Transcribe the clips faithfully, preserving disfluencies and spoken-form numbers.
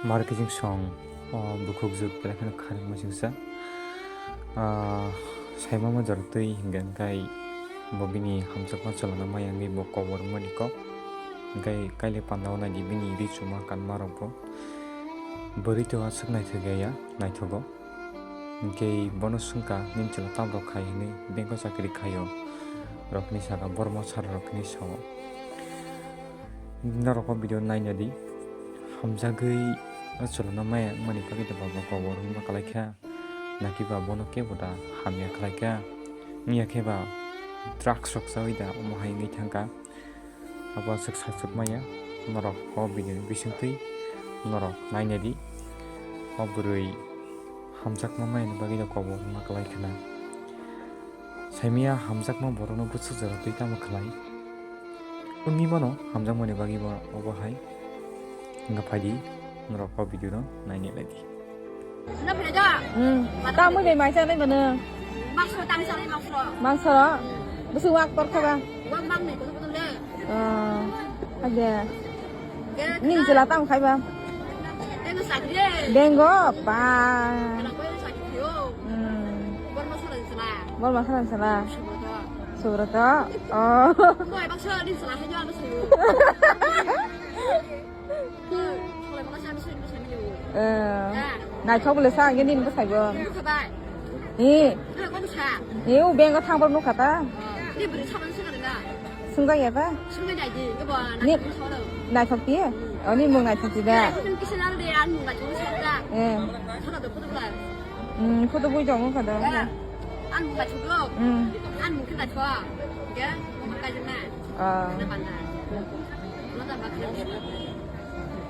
Markijing song o bukhuk jwk belai kheno kharwngma singsa. Ah, saimama jora twi hingkha hwnkhe bo bini hamjakma chwlana maya wngwi bo kobor wngmani kok. Hingkhe kaile pandao naidi bini ri chuma kanma rokbo. Bwrwi to aswk naithok ya, naithogo. Hingkhe bono swngkha, "Nini chwla tamrok khai?" hwnwi, "Bank o chakri khaio," rok hinwi sakha, borok ma sara rok hinwi sao. Norok o video naina di, hamjagwi o chwlano maya wngmani bagwi da baba kobor wngma kwlaikha, nakiba bono kebo da hamya khlaikha, wngya khe ba drugs rok chawi da omo hai wngwi thangkha. Abo aswk sachuk maya, norok o video ni bisingtwi norok naina di, o bwrwi hamjakma maya ni bagwi da kobor wngma kwlaikha na. Saimaya hamjakma borokno bwswk jora twi tamo khlai? Wngwi mano hamjakmani bagwi bo obo hai. Wngkha phaidi, norok o video no naina lai di. Hmm. Tamwi bai mai chanai mano. Mangso tang chanai mangso. Mangso ro? Bwswk wak tor kha ba? Wak mang ni kutung kutung le. Oh, ade. Nini chwla tamo khai ba? Bank o chakri. Bank o, ba. Anak ko chakri yo. Hmm. Borma sara ni chwla. Borma sara ni chwla. Subrata. Subrata. Oh. Mo ai bangso ni chwla hai yo ano sayo. Solai mala sa ni sini sini yo. Eh. Naithok bole sa nge nini bwsai bo. Ko khabai. Eh. Ko sa. Eh, o bank o thang bor nukha ta. Ni bwrwi saban sini na. Swngjak ya ta? Swngjak di, ebo naithok ti? Oni mung naithok ti da? Kisa nang de, an mung naithok ti da. Eh. Sana do photo bla. Hmm, photo bui jong kha da. An mung naithok do. Hmm. An mung kha naithok. Ya, mung ka jena. Ah. Na banda. Na da ba kha.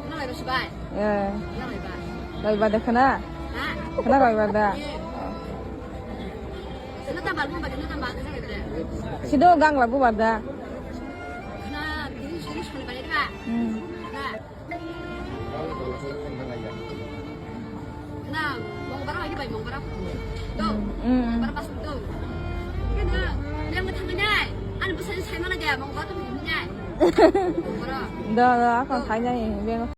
Na lai ba sibai. Eh. Na lai ba. Lai ba de khana? Ha? Khana lai ba da. Eh. Sido gang labu bada. Hmm. Hmm. Do, do, ako khainai, beng.